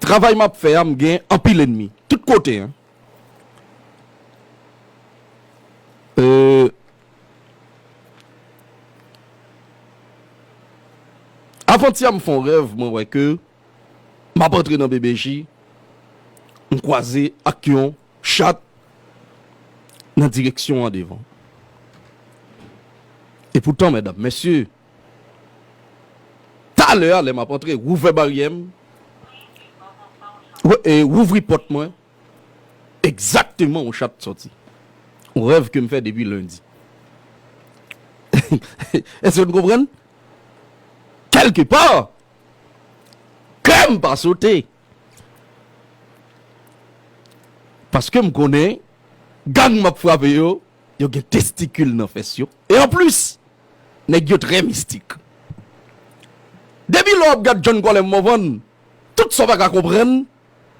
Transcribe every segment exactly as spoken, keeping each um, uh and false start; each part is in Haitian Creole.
Travay m ap fè a, m gen anpil ènmi. Tout kote, en. Euh, avantyè, m fè yon rèv, mwen wè ke m ap antre nan B B J, m kwaze ak yon chat nan direksyon an devan. E poutan, medam, mesye, talè a, lè m ap antre, wouvè baryè m, wou-, e wouvri pòt mwen, egzakteman yon chat sòti. Yon rèv ke m fè depi lendi. Èske n konprann? Kèlkepa, kè m pa sote. Paske m konnen gang m ap frape yo, yo gen testikil nan fès yo. E anplis, nèg yo trè mistik. Depi lè w ap gad John Colem Morvan, tout sa w pa ka konprann,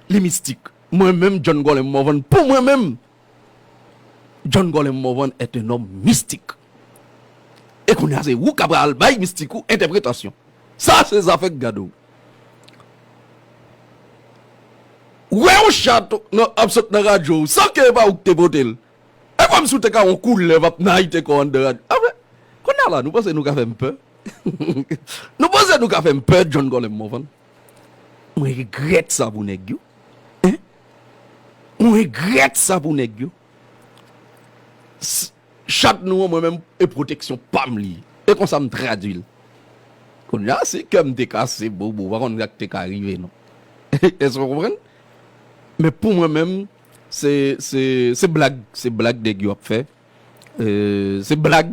li mistik. Mwen menm, John Colem Morvan, pou mwen menm, John Colem Morvan est un homme mystique. E kounye a, se ou k ap al bay mistik ou entèpretasyon. Sa se zafè k gade w. Wè yon chat nan, ap sot nan radyo w, san ke e pa ou k te pote l. E kòmsi w te ka yon koulèv ap nayite kò w anndan radyo. Apre, kounye a la, nou panse nou ka fè m pè? Nou panse nou ka fè m pè, John Colem Morvan? Mwen regrèt sa pou nèg yo. Hein? Mwen regrèt sa pou nèg yo. S-, chat nou an, mwen menm, e pwoteksyon pa m li ye. E konsa m tradui l. Kounye a, si kè m te kase, bon, bon, pa konn sa k te ka rive, non. Èske w konprann? Men pou mwen menm, se, se, se blag, se blag nèg yo ap fè. Euh, se blag,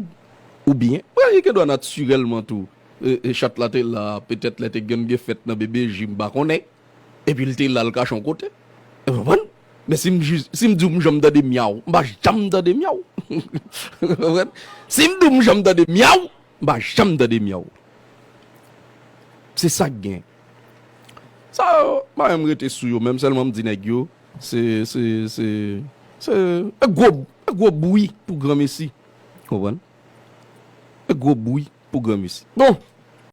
oubyen, mwen gen dwa natirèlman tou. E, e chat la te la, petèt lè te gen, gen fèt nan B B J, m pa konnen. Epi l te la, l kache yon kote. Ou konprann? Men si m jis, si m di w m janm tande myaw, m pa janm tande myaw. Ou konprann? Si m di w m janm tande myaw, m pa janm tande myaw. Se sa k gen. Sa yo, m pa menm rete sou yo, menm sèlman m di nèg yo, se, se, se, se, e gwo, e gwo bwi pou granmesi. Ou konprann? E gwo bwi pou granmesi. Bon,